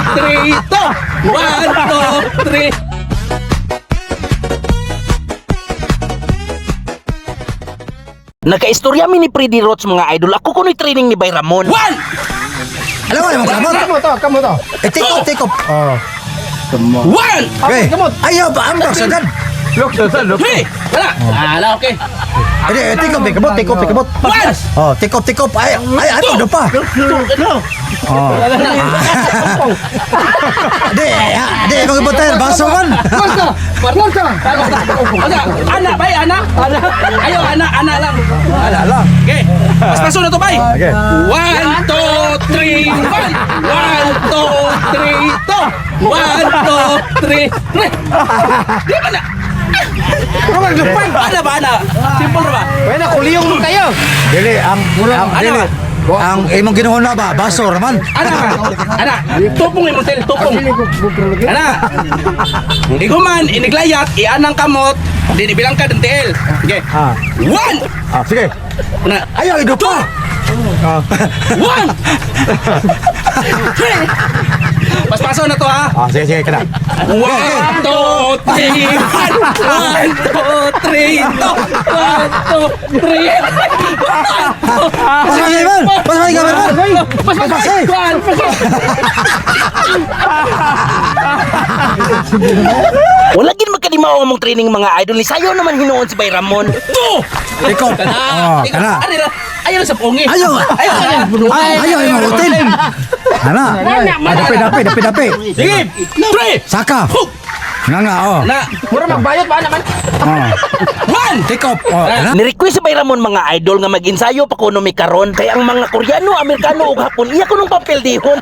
3, 2. 1, 2, 3. Nagkaistorya mi ni Freddy Roach, mga idol. Ako kuno'y training ni Bay Ramon. 1! Alam mo, imong kamot. Kamo to, kamo to. Eh, take off, take off. Oh. 1! Okay. Kamot. Ayaw ba? Ang sagad. Look, look, look. 3! Wala! Ala, okay. Eh, take off, kamot, take off, kamot. 1! Oh, take off, take off. Ay, ay, ano pa? Oh. Di, ah, di, imong ibutan, baso man. Basta! Basta! Ana, ana, bay, ana. Ayo, ana, ana lang. Ala lang. Okay. Paspaso na to, bay. Okay. 1, 2, 3, 1. 1, 2, 3, 2. 1, 2, 3, 3. Di ba na? Ana ba, ana? Simple ra ba? Wala, kuliyong mo kayo. Dili, ang, Ano dili. ba? Ang imong ginuhuna ba, baso raman. Ana ba? Ana, tupong imong tel, tupong. Ana. Iguman, iniglayat, ianang kamot, di bilang ka ng TL. Okay. Ah. 1! Ah, sige. Ana. Ayaw, ido pa. 1! 3! Paspaso na to ha. Ah, sige, sige, kana. 1, 2, 3, 1, 1, 2, 3, 2, 1, 2, 3, Pasmay, man. Pasmay, cameraman. Paspaso! Wala gid magkadimaw ang among training, mga idol. Ni sayo naman hinuon si Bay Ramon. 2! Take off. Oh, kana. Ayaw sa pungi. Ayaw. Ayaw. Ay, ayaw, imong hotel. Ana. Ah, dapi, dapi, dapi, dapi. Sige! 3! Saka. Nga nga, oh. Na! Mura magbayot ba naman? Oh. 1! Take off. Oh, ana. Ni-request si Bay Ramon, mga idol, nga mag-ensayo pa kuno mi karon kay ang mga Koreano, Amerikano ug Hapon iya kunong pampildihon.